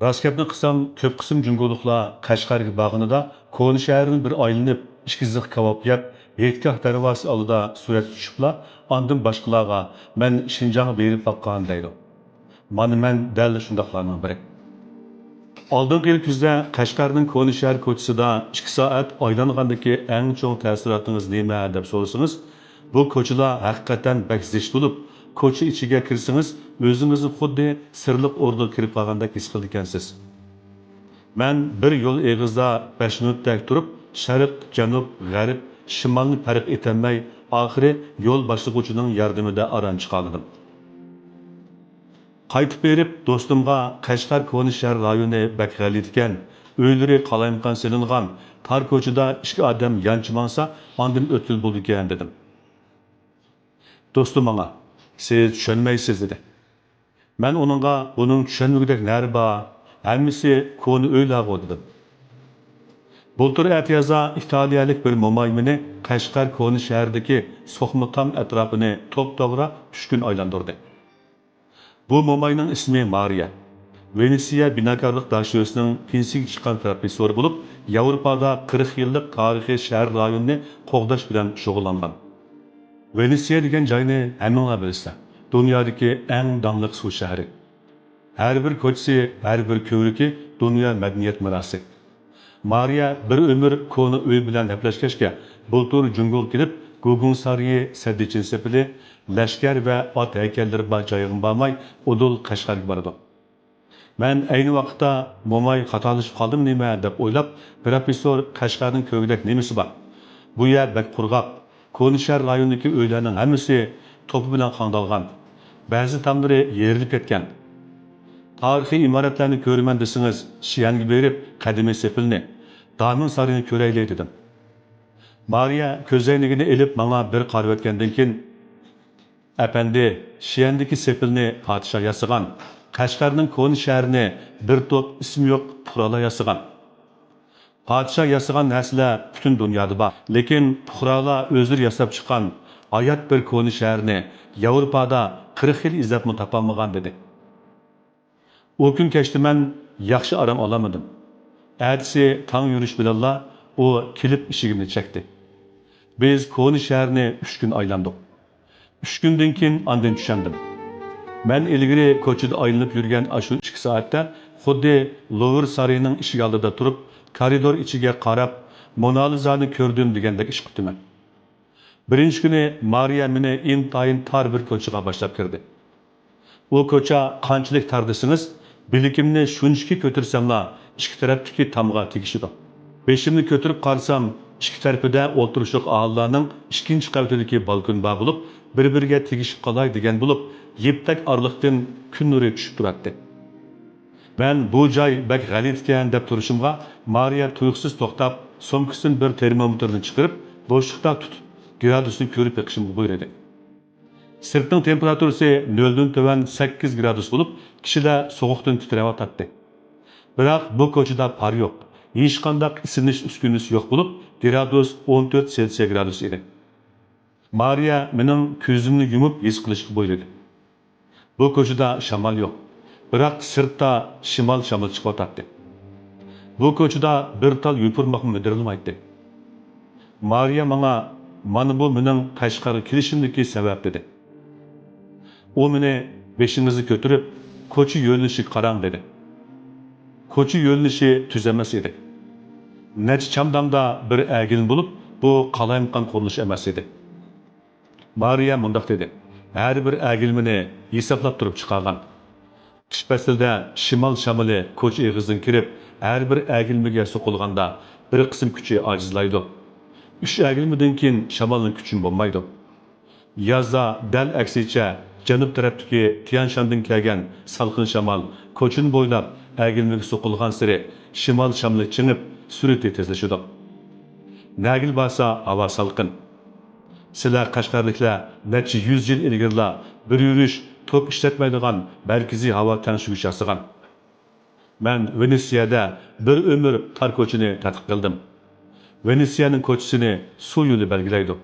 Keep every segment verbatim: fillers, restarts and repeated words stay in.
راست گەپنى قىلسام، كۆپ قىسىم جۇڭگولۇقلار قەشقەرگە بارغىنىدا كونا شەھەرنى بىر ئايلىنىپ، ئىككى زىخ كاۋاپ يەپ، ھېيتگاھ دەرۋازىسى ئالدىدا سۈرەتكە چۈشۈپلا، ئاندىن باشقىلارغا، «مەن شىنجاڭغا بېرىپ باققان» دەيدۇ. مانا مەن دەل شۇنداقلارنىڭ بىرى. ئالدىنقى يىل كۈزدە قەشقەرنىڭ كونا شەھەر كوچىسىدا ئىككى سائەت ئايلانغاندىكى ئەڭ چوڭ تەسىراتىڭىز نېمە دەپ سورىسىڭىز، بۇ كوچىلار ھەقىقەتەن بەك زىچ بولۇپ، كوچا ئىچىگە كىرسىڭىز، ئۆزىڭىزنى خۇددى سىرلىق ئورۇنغا كىرىپ قالغاندەك ھېس قىلىدىكەنسىز. مەن بىر يول ئېغىزدا بەش مىنۇتتەك تۇرۇپ، شەرق، جەنۇب، غەرب، شىمالنى پەرق ئېتەلمەي، ئاخىرى يول باشلىغۇچىنىڭ ياردىمىدە ئاران چىقالىدىم. قايتىپ بېرىپ، دوستۇمغا، «قەشقەر كونا شەھەر رايونى بەك غەلىتىكەن، ئۆيلىرى قالايمىقان سېلىنغان، تار كوچىدا ئىككى ئادەم يانچە ماڭسا، ئاندىن ئۆتكىلى بولىدىكەن» دېدىم. دوستۇم ماڭا، «سىز چۈشەنمەيسىز» دېدى. مەن ئۇنىڭغا، «بۇنىڭ چۈشەنمىگۈدەك نەرى بار؟ ھەممىسى كونا ئۆيلەرغۇ» دېدىم. بۇلتۇر ئەتىيازدا ئىتالىيەلىك بىر موماي مېنى قەشقەر كونا شەھىرىدىكى سوقما تام ئەتراپىنى توپتوغرا ئۈچ كۈن ئايلاندۇردى. بۇ موماينىڭ ئىسمى مارىيە. ۋېنېتسىيە بىناكارلىق داشۆسىنىڭ پېنسىيىگە چىققان پروفېسسورى بولۇپ، ياۋروپادا قىرىق يىللىق تارىخىي شەھەر رايونىنى قوغداش بىلەن شۇغۇللانغان. ۋېنېتسىيە دېگەن جاينى ھەممىڭلار بىلىسىلەر. دۇنيادىكى ئەڭ داڭلىق سۇ شەھىرى. ھەر بىر كوچىسى، ھەر بىر كۆۋرۈكى دۇنيا مەدەنىيەت مىراسى. مارىيە بىر ئۆمۈر كونا ئۆي بىلەن ھەپىلەشكەچكە، بۇلتۇر جۇڭگوغا كېلىپ، گۇگۇڭ سارىيى، سەددىچىن سېپىلى، لەشكەر ۋە ئات ھەيكەللىرى بار جايغىمۇ بارماي، ئۇدۇل قەشقەرگە بارىدۇ. مەن ئەينى ۋاقىتتا موماي خاتالىشىپ قالدىمۇ نېمە دەپ ئويلاپ، پروفېسسور، «قەشقەرنىڭ كۆرگۈدەك نېمىسى بار؟ بۇ يەر بەك قۇرغاق. كونا شەھەر رايونىدىكى ئۆيلەرنىڭ ھەممىسى توپا بىلەن قاڭدالغان. بەزى تاملىرى يېرىلىپ كەتكەن. تارىخىي ئىمارەتلەرنى كۆرىمەن دېسىڭىز، شيەنگە بېرىپ، قەدىمىي سېپىلنى، دامىڭ سارىيىنى كۆرەيلى» دېدىم. مارىيە كۆزەينىكىنى ئېلىپ ماڭا بىر قارىۋەتكەندىن كېيىن، «ئەپەندى، شيەندىكى سېپىلنى پادىشاھ ياسىغان، قەشقەرنىڭ كونا شەھىرىنى بىر توپ ئىسمى يوق پۇقرالار ياسىغان. پادىشاھ ياسىغان نەرسىلەر پۈتۈن دۇنيادا بار، لېكىن پۇقرالار ئۆزلىرى ياساپ چىققان ھايات بىر كونا شەھەرنى ياۋروپادا قىرىق يىل ئىزدەپمۇ تاپالمىغان» دېدى. ئۇ كۈن كەچتە مەن ياخشى ئارام ئالالمىدىم. ئەتىسى تاڭ يورۇش بىلەنلا ئۇ كېلىپ ئىشىكىمنى چەكتى. بىز كونا شەھەرنى ئۈچ كۈن ئايلاندۇق. ئۈچ كۈندىن كېيىن ئاندىن چۈشەندىم. مەن ئىلگىرى كوچىدا ئايلىنىپ يۈرگەن ئاشۇ ئىككى سائەتتە خۇددى لۇۋر سارىيىنىڭ ئىشىك ئالدىدا تۇرۇپ، كارىدور ئىچىگە قاراپ، مونالىزانى كۆردۈم دېگەندەك ئىش قىپتىمەن. بىرىنچى كۈنى مارىيە مېنى ئىنتايىن تار بىر كوچىغا باشلاپ كىردى. ئۇ كوچا قانچىلىك تار دېسىڭىز، بىلىكىمنى شۇنچىكى كۆتۈرسەملا، ئىككى تەرەپتىكى تامغا تېگىشىدۇ. بېشىمنى كۆتۈرۈپ قارىسام، ئىككى تەرىپىدە ئولتۇرۇشلۇق ئاھالىلەرنىڭ ئىككىنچى قەۋىتىدىكى بالكونى بار بولۇپ، بىر-بىرىگە تېگىشىپ قالاي دېگەن بولۇپ، يىپتەك ئارىلىقتىن كۈن نۇرى چۈشۈپ تۇراتتى. مەن «بۇ جاي بەك غەلىتىكەن» دەپ تۇرۇشۇمغا، مارىيە تۇيۇقسىز توختاپ، سومكىسىدىن بىر تېرمومېتىرنى چىقىرىپ، بوشلۇقتا تۇتۇپ، گرادۇسنى كۆرۈپ بېقىشىمغا بۇيرۇدى. سىرتنىڭ تېمپېراتۇرىسى نۆلدىن تۆۋەن سەككىز گرادۇس بولۇپ، كىشىلەر سوغۇقتىن تىترەۋاتاتتى. بىراق بۇ كوچىدا پار يوق، ھېچقانداق ئىسسىنىش ئۈسكۈنىسى يوق بولۇپ، گرادۇس ئون تۆت سېلسىيە گرادۇس ئىدى. مارىيە مېنىڭ كۆزۈمنى يۇمۇپ ھېس قىلىشقا بۇيرۇدى. بۇ كوچىدا شامال يوق، بىراق سىرتتا شىمال شامىلى چىقىۋاتاتتى. بۇ كوچىدا بىر تال يوپۇرماقمۇ مىدىرلىمايتتى. مارىيە ماڭا، «مانا بۇ مېنىڭ قەشقەرگە كېلىشىمدىكى سەۋەب» دېدى. ئۇ مېنى، «بېشىڭىزنى كۆتۈرۈپ، كوچا يۆنىلىشىگە قاراڭ» دېدى. كوچا يۆنىلىشى تۈز ئەمەس ئىدى. نەچچە چامدامدا بىر ئەگىلمە بولۇپ، بۇ قالايمىقان قۇرۇلۇش ئەمەس ئىدى. مارىيە مۇنداق دېدى، «ھەر بىر ئەگىلمىنى ھېسابلاپ تۇرۇپ چىقارغان. قىش پەسلىدە شىمال شامىلى كوچا ئېغىزىدىن كىرىپ، ھەر بىر ئەگىلمىگە سوقۇلغاندا، بىر قىسىم كۈچى ئاجىزلايدۇ. ئۈچ ئەگىلمىدىن كېيىن شامالنىڭ كۈچىمۇ بولمايدۇ. يازدا دەل ئەكسىچە، جەنۇب تەرەپتىكى تيەنشاندىن كەلگەن سالقىن شامال كوچىنى بويلاپ ئەگىلمىگە سوقۇلغانسېرى، شىمال شامىلى چىڭىپ، سۈرئىتى تېزلىشىدۇ. نەگىلا بارسا ھاۋا سالقىن. سىلەر قەشقەرلىكلەر نەچچە يۈز يىل ئىلگىرىلا بىر يۈرۈش توك ئىشلەتمەيدىغان مەركىزىي ھاۋا تەڭشىگۈچ ياسىغان. مەن ۋېنېتسىيەدە بىر ئۆمۈر تار كوچىنى تەتقىق قىلدىم. ۋېنېتسىيەنىڭ كوچىسىنى سۇ يولى بەلگىلەيدۇ.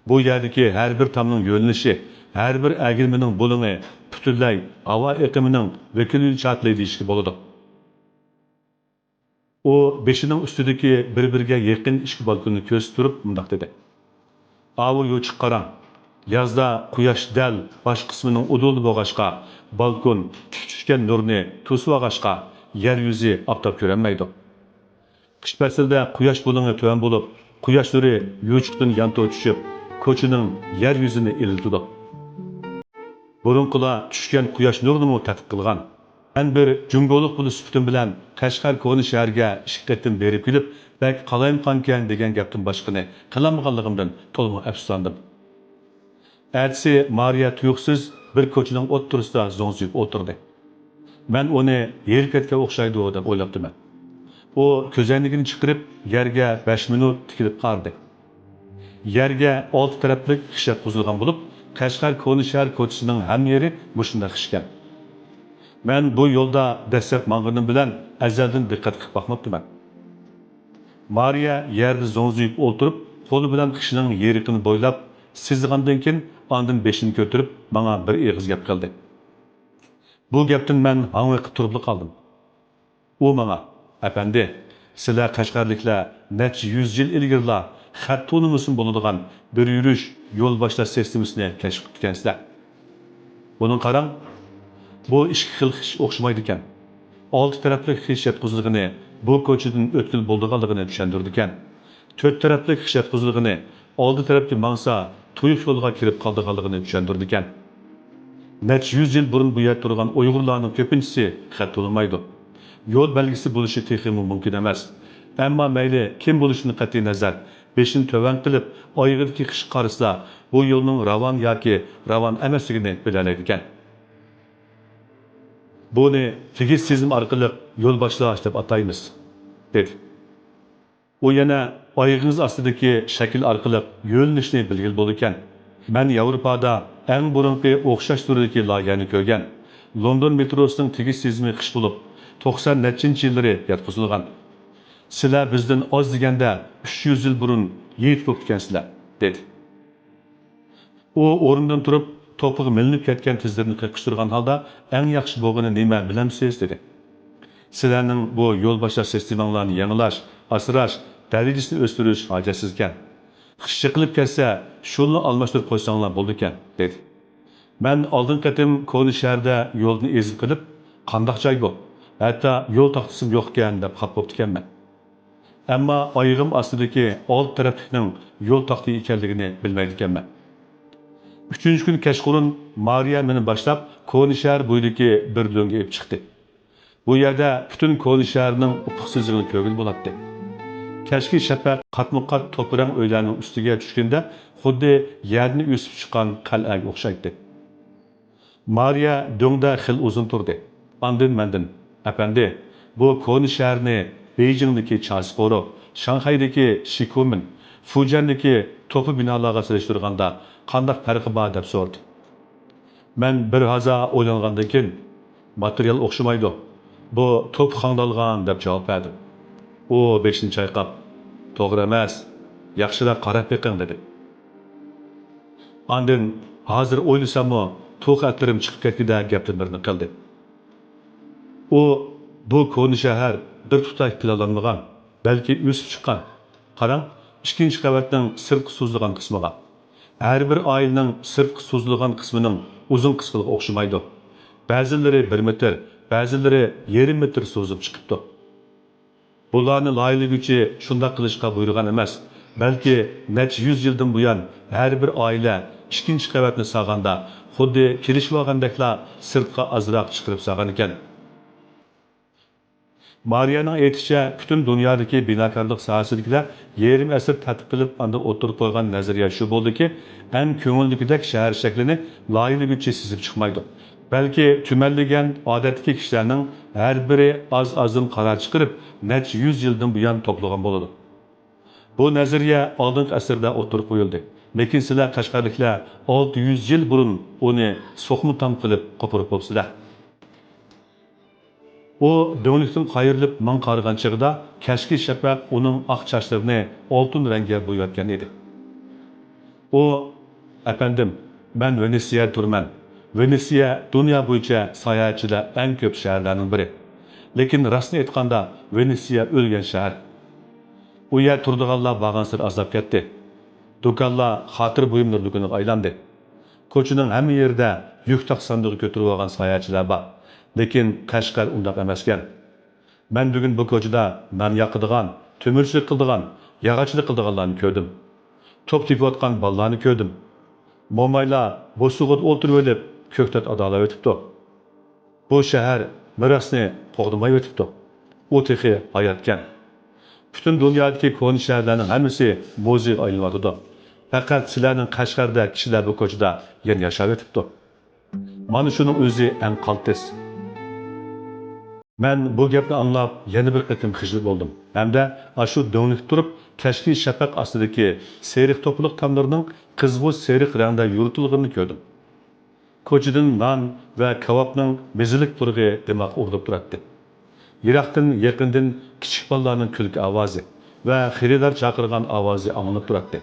بۇ يەردىكى ھەر بىر تامنىڭ يۆنىلىشى، ھەر بىر ئەگىلمىنىڭ بۇلۇڭى پۈتۈنلەي ھاۋا ئېقىمىنىڭ ۋەكىلىيلىك شارتلىرى دېيىشكە بولىدۇ. ئۇ بېشىنىڭ ئۈستىدىكى بىر-بىرىگە يېقىن ئىككى بالكوننى كۆرسىتىپ تۇرۇپ مۇنداق دېدى: «ئاۋۇ يوچۇققا قاراڭ. يازدا قۇياش دەل باش قىسمىنىڭ ئۇدۇلىدا بولغاچقا، بالكون تىك چۈشكەن نۇرنى توسۇۋالغاچقا، يەر يۈزى ئاپتاپ كۆرەلمەيدۇ. قىش پەسلىدە قۇياش بۇلۇڭى تۆۋەن بولۇپ، قۇياش نۇرى يوچۇقتىن يانتۇ چۈشۈپ، كوچىنىڭ يەر يۈزىنى ئىللىتىدۇ.» بۇرۇنقىلار چۈشكەن قۇياش نۇرىنىمۇ تەتقىق قىلغان. مەن بىر جۇڭگولۇق بولۇش سۈپىتىم بىلەن قەشقەر كونا شەھەرگە ئىككى قېتىم بېرىپ كېلىپ، بەك قالايمىقانكەن دېگەن گەپتىن باشقىنى قىلالمىغانلىقىمدىن تولىمۇ ئەپسۇسلاندىم. ئەتىسى مارىيە تۇيۇقسىز بىر كوچىنىڭ ئوتتۇرىسىدا زوڭزىيىپ ئولتۇردى. مەن ئۇنى ھېرىپ كەتكەن ئوخشايدۇ دەپ ئويلاپتىمەن. ئۇ كۆزەينىكىنى چىقىرىپ، يەرگە بەش مىنۇت تىكىلىپ قارىدى. يەرگە ئالتە تەرەپلىك خىش ياتقۇزۇلغان بولۇپ، قەشقەر كونا شەھەر كوچىسىنىڭ ھەممە يېرى مۇشۇنداق خىشكەن. مەن بۇ يولدا دەسلەپ ماڭغىنىم بىلەن ئەزەلدىن دىققەت قىلىپ باقماپتىمەن. مارىيە يەردە زوڭزىيىپ ئولتۇرۇپ، قولى بىلەن خىشنىڭ يېرىقىنى بويلاپ سىزغاندىن كېيىن، ئاندىن بېشىنى كۆتۈرۈپ، ماڭا بىر ئېغىز گەپ قىلدى. بۇ گەپتىن مەن ھاڭۋېقىپ تۇرۇپلا قالدىم. ئۇ ماڭا: «ئەپەندى، سىلەر قەشقەرلىكلەر نەچچە يۈز يىل ئىلگىرىلا خەت تونۇمىسىمۇ بولىدىغان بىر يۈرۈش يول باشلاش سىستېمىسىنى كەشىپ قىپتىكەنسىلەر. بۇنىڭغا قاراڭ، بۇ ئىككى خىل خىش ئوخشىمايدىكەن. ئالتە تەرەپلىك خىش ياتقۇزۇلغىنى بۇ كوچىدىن ئۆتكىلى بولىدىغانلىقىنى چۈشەندۈرىدىكەن. تۆت تەرەپلىك خىش ياتقۇزۇلغىنى ئالدى تەرەپكە ماڭسا، تۇيۇق يولغا كىرىپ قالىدىغانلىقىنى چۈشەندۈرىدىكەن. نەچچە يۈز يىل بۇرۇن بۇ يەردە تۇرغان ئۇيغۇرلارنىڭ كۆپىنچىسى خەت تونۇمايدۇ. يول بەلگىسى بولۇشى تېخىمۇ مۇمكىن ئەمەس. ئەمما مەيلى كىم بولۇشىدىن قەتئىينەزەر، بېشىنى تۆۋەن قىلىپ، ئايىغىدىكى خىشقا قارىسا، بۇ يولنىڭ راۋان ياكى راۋان ئەمەسلىكىنى بىلەلەيدىكەن. بۇنى تېگىش سېزىمى ئارقىلىق يول باشلاش دەپ ئاتايمىز» دېدى. ئۇ يەنە: «ئايىغىڭىز ئاستىدىكى شەكىل ئارقىلىق يۆنىلىشنى بىلگىلى بولىدىكەن. مەن ياۋروپادا ئەڭ بۇرۇنقى ئوخشاش تۈردىكى لايىھەنى كۆرگەن. لوندون مېتروسىنىڭ تېگىش سېزىمى خىش بولۇپ، توقسان نەچچىنچى يىللىرى ياتقۇزۇلغان. سىلەر بىزدىن ئاز دېگەندە ئۈچ يۈز يىل بۇرۇن يېتىپ بوپتىكەنسىلەر» دېدى. ئۇ ئورنىدىن تۇرۇپ، توپىغا مىلىنىپ كەتكەن تىزلىرىنى قېقىشتۇرغان ھالدا: «ئەڭ ياخشى بولغىنى نېمە، بىلەمسىز؟» دېدى. «سىلەرنىڭ بۇ يول باشلاش سىستېماڭلارنى يېڭىلاش، ئاسراش، دەرىجىسىنى ئۆستۈرۈش ھاجەتسىزكەن. خىش چېقىلىپ كەتسە، شۇنىلا ئالماشتۇرۇپ قويساڭلار بولىدىكەن» دېدى. مەن ئالدىنقى قېتىم كونا شەھەردە يولدىن ئېزىپ قېلىپ، «قانداق جاي بۇ؟ ھەتتا يول تاختىسىمۇ يوقكەن» دەپ خاپا بوپتىكەنمەن. ئەمما ئايىغىم ئاستىدىكى ئالتە تەرەپلىكنىڭ يول تاختى ئىكەنلىكىنى بىلمەيدىكەنمەن. ئۈچىنچى كۈنى كەچقۇرۇن مارىيە مېنى باشلاپ، كونا شەھەر بويىدىكى بىر لۆڭگە ئېلىپ چىقتى. بۇ يەردە پۈتۈن كونا شەھەرنىڭ ئۇپۇق سىزىقىنى كۆرگىلى بولاتتى. كەچكى شەپەق قاتمۇ قات توپا رەڭ ئۆيلەرنىڭ ئۈستىگە چۈشكىنىدە، خۇددى يەردىن ئۆسۈپ چىققان قەلئەگە ئوخشايتتى. مارىيە دۆڭدە خېلى ئۇزۇن تۇردى. ئاندىن مەندىن: «ئەپەندى، بۇ كونا شەھەرنى بېيجىڭدىكى چاسىقورۇ، شاڭخەيدىكى شىكۇمىن، فۇجيەندىكى توپا بىنالارغا سېلىشتۇرغاندا قانداق پەرقى بار؟» دەپ سورىدى. مەن بىر ھازا ئويلانغاندىن كېيىن: «ماتېرىيال ئوخشىمايدۇ. بۇ توپا خاڭدالغان» دەپ جاۋاب بەردىم. ئۇ بېشىنى چايقاپ: «توغرا ئەمەس. ياخشىراق قاراپ بېقىڭ» دېدى. ئاندىن ھازىر ئويلىساممۇ، توخۇ ئەتلىرىم چىقىپ كەتكۈدەك گەپلىرىمنى قىلدى. ئۇ: «بۇ كونا شەھەر بىر تۇتاش پىلانلانمىغان، بەلكى ئۆسۈپ چىققان. قاراڭ، ئىككىنچى قەۋەتنىڭ سىرتقا سوزۇلغان قىسمىغا. ھەر بىر ئائىلىنىڭ سىرتقا سوزۇلغان قىسمىنىڭ ئۇزۇن قىسقىلىقى ئوخشىمايدۇ. بەزىلىرى بىر مېتىر، بەزىلىرى يېرىم مېتىر سوزۇلۇپ چىقىپتۇ. بۇلارنى لايىھىلىگۈچى شۇنداق قىلىشقا بۇيرۇغان ئەمەس، بەلكى نەچچە يۈز يىلدىن بۇيان ھەر بىر ئائىلە ئىككىنچى قەۋەتنى سالغاندا خۇددى كېلىشىۋالغاندەكلا سىرتقا ئازراق چىقىرىپ سالغانىكەن.» مارىيەنىڭ ئېيتىشىچە، پۈتۈن دۇنيادىكى بىناكارلىق ساھەسىدىكىلەر يېرىم ئەسىر تەتقىق قىلىپ ئاندىن ئوتتۇرىغا قويغان نەزەرىيە شۇ بولدىكى، ئەڭ كۆڭۈلدىكىدەك شەھەر شەكلىنى لايىھىلىگۈچى سىزىپ چىقمايدۇ، بەلكى تۈمەنلىگەن ئادەتتىكى كىشىلەرنىڭ ھەر بىرى ئاز-ئازدىن قارار چىقىرىپ، نەچچە يۈز يىلدىن بۇيان توپلىغان بولىدۇ. بۇ نەزەرىيە ئالدىنقى ئەسىردە ئوتتۇرىغا قويۇلدى، لېكىن سىلەر قەشقەرلىكلەر ئالتە يۈز يىل بۇرۇن ئۇنى سوقما تام قىلىپ قوپۇرۇپ بوپسىلەر. ئۇ دۆڭلۈكتىن قايرىلىپ ماڭا قارىغان چېغىدا، كەچكى شەپەق ئۇنىڭ ئاق چاچلىرىنى ئالتۇن رەڭگە بويىۋەتكەن ئىدى. ئۇ: «ئەپەندىم، مەن ۋېنېتسىيەدە تۇرىمەن. ۋېنېتسىيە دۇنيا بويىچە ساياھەتچىلەر ئەڭ كۆپ شەھەرلەرنىڭ بىرى. لېكىن راستىنى ئېيتقاندا، ۋېنېتسىيە ئۆلگەن شەھەر. ئۇ يەر تۇرىدىغانلار بارغانسېرى ئازلاپ كەتتى. دۇكانلار خاتىرە بۇيۇملىرى دۇكىنىغا ئايلاندى. كوچىنىڭ ھەممە يېرىدە يۈك تاق ساندۇقى كۆتۈرۈۋالغان ساياھەتچىلەر بار. لېكىن قەشقەر ئۇنداق ئەمەسكەن. مەن بۈگۈن بۇ كوچىدا نان ياقىدىغان، تۆمۈرچىلىك قىلىدىغان، ياغاچچىلىق قىلىدىغانلارنى كۆردۈم. توپ تېپىۋاتقان بالىلارنى كۆردۈم. مومايلار بوسۇغىدا ئولتۇرۇۋېلىپ، كۆكتات ئادالاۋېتىپتۇ. بۇ شەھەر مىراسنى قوغدىمايۋېتىپتۇ. ئۇ تېخى ھاياتكەن. پۈتۈن دۇنيادىكى كونا شەھەرلەرنىڭ ھەممىسى مۇزېيغا ئايلىنىۋاتىدۇ. پەقەت سىلەرنىڭ قەشقەردەك كىشىلەر بۇ كوچىدا يەنە ياشاۋېتىپتۇ. مانا شۇنىڭ ئۆزى ئەڭ قالتىس. مەن بۇ گەپنى ئاڭلاپ، يەنە بىر قېتىم خىجىل بولدۇم ھەمدە ئاشۇ دۆڭلۈكتە تۇرۇپ، كەچكى شەپەق ئاستىدىكى سېرىق توپىلىق تاملىرىنىڭ قىزغۇ سېرىق رەڭدە يورۇتۇلغىنىنى كۆردۈم. كوچىدىن نان ۋە كاۋاپنىڭ مېزىلىك پۇرىقى دىماغقا ئۇرۇلۇپ تۇراتتى. يىراقتىن، يېقىندىن كىچىك بالىلارنىڭ كۈلكە ئاۋازى ۋە خېرىدار چاقىرغان ئاۋازى ئاڭلىنىپ تۇراتتى.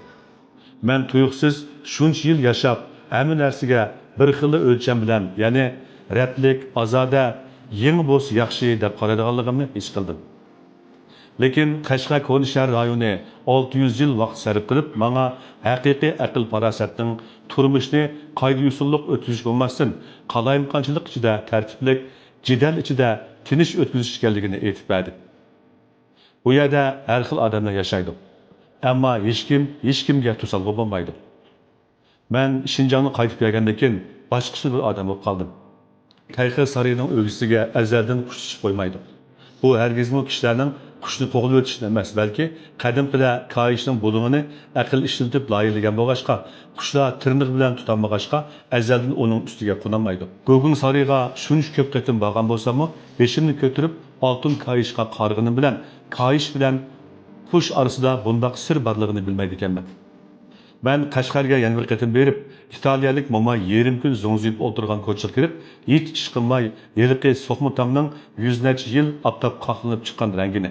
مەن تۇيۇقسىز شۇنچە يىل ياشاپ، ھەممە نەرسىگە بىر خىللا ئۆلچەم بىلەن، يەنى رەتلىك، ئازادە، يېڭى بولسا ياخشى دەپ قارايدىغانلىقىمنى ھېس قىلدىم. لېكىن قەشقەر كونا شەھەر رايونى ئالتە يۈز يىل ۋاقىت سەرپ قىلىپ، ماڭا ھەقىقىي ئەقىل-پاراسەتنىڭ، تۇرمۇشنى قايدا-يوسۇنلۇق ئۆتكۈزۈش بولماستىن، قالايمىقانچىلىق ئىچىدە تەرتىپلىك، جېدەل ئىچىدە تىنچ ئۆتكۈزۈش ئىكەنلىكىنى ئېيتىپ بەردى. بۇ يەردە ھەر خىل ئادەملەر ياشايدۇ. ئەمما ھېچكىم ھېچكىمگە توسالغۇ بولمايدۇ. مەن شىنجاڭدىن قايتىپ كەلگەندىن كېيىن باشقىچە بىر ئادەم بولۇپ قالدىم. قەيقە سارىيىنىڭ ئۆگزىسىگە ئەزەلدىن قۇش ئۇچۇپ قويمايدۇ. بۇ ھەرگىزمۇ كىشىلەرنىڭ قۇشنى قوغلىۋېتىشىدىن ئەمەس، بەلكى قەدىمكىلەر كايىشنىڭ بۇلۇڭىنى ئەقىل ئىشلىتىپ لايىھەلىگەن بولغاچقا، قۇشلار تىرنىقى بىلەن تۇتالمىغاچقا، ئەزەلدىن ئۇنىڭ ئۈستىگە قونالمايدۇ. گۇگۇڭ سارىيىغا شۇنچە كۆپ قېتىم بارغان بولساممۇ، بېشىمنى كۆتۈرۈپ ئالتۇن كايىشقا قارىغىنىم بىلەن، كايىش بىلەن قۇش ئارىسىدا بۇنداق سىر بارلىقىنى بىلمەيدىكەنمەن. مەن قەشقەرگە يەنە بىر قېتىم بېرىپ، ئىتالىيەلىك موماي يېرىم كۈن زوڭزىيىپ ئولتۇرغان كوچىغا كىرىپ، ھېچ ئىش قىلماي، ھېلىقى سوقما تامنىڭ يۈز نەچچە يىل ئاپتاپقا قاقلىنىپ چىققان رەڭگىنى،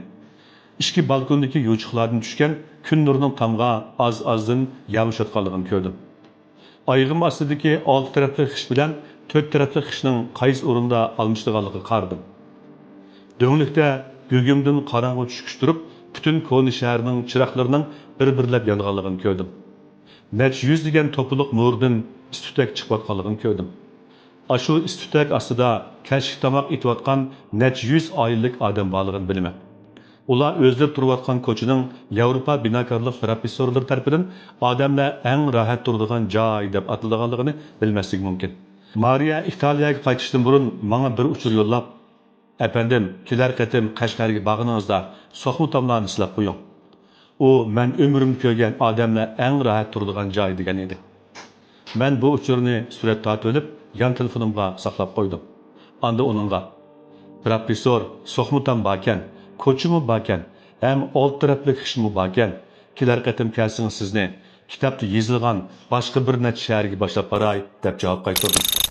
ئىچكى بالكوندىكى يوچۇقلاردىن چۈشكەن كۈن نۇرىنىڭ تامغا ئاز-ئازدىن يامىشىۋاتقانلىقىنى كۆردۈم. ئايىغىم ئاستىدىكى ئالتە تەرەپلىك خىش بىلەن تۆت تەرەپلىك خىشنىڭ قايسى ئورۇندا ئالمىشىدىغانلىقىغا قارىدىم. دۆڭلۈكتە گۈگۈمدىن قاراڭغۇ چۈشكۈچە تۇرۇپ، پۈتۈن كونا شەھەرنىڭ چىراغلىرىنىڭ بىر-بىرلەپ يانغانلىقىنى كۆردۈم. نەچچە يۈز دېگەن توپىلىق نۇردىن ئىس-تۈتەك چىقىۋاتقانلىقىنى كۆردۈم. ئاشۇ ئىس-تۈتەك ئاستىدا كەچلىك تاماق ئېتىۋاتقان نەچچە يۈز ئائىلىلىك ئادەم بارلىقىنى بىلىمەن. ئۇلار ئۆزلىرى تۇرۇۋاتقان كوچىنىڭ ياۋروپا بىناكارلىق پروفېسسورلىرى تەرىپىدىن ئادەملەر ئەڭ راھەت تۇرىدىغان جاي دەپ ئاتىلىدىغانلىقىنى بىلمەسلىكى مۇمكىن. مارىيە ئىتالىيەگە قايتىشتىن بۇرۇن ماڭا بىر ئۇچۇر يوللاپ، «ئەپەندىم، كېلەر قېتىم قەشقەرگە بارغىنىڭىزدا سوقما تاملارنى سىلاپ قويۇڭ. ئۇ مەن ئۆمرۈمدە كۆرگەن ئادەملەر ئەڭ راھەت تۇرىدىغان جاي» دېگەن ئىدى. مەن بۇ ئۇچۇرنى سۈرەتكە تارتىۋېلىپ، يان تېلېفونۇمغا ساقلاپ قويدۇم. ئاندىن ئۇنىڭغا، «پروفېسسور، سوقما تام باركەن، كوچىمۇ باركەن، ھەم ئالتە تەرەپلىك خىشمۇ باركەن. كېلەر قېتىم كەلسىڭىز سىزنى كىتابتا يېزىلغان باشقا بىر نەچچە شەھەرگە باشلاپ باراي» دەپ جاۋاب قايتۇردۇم.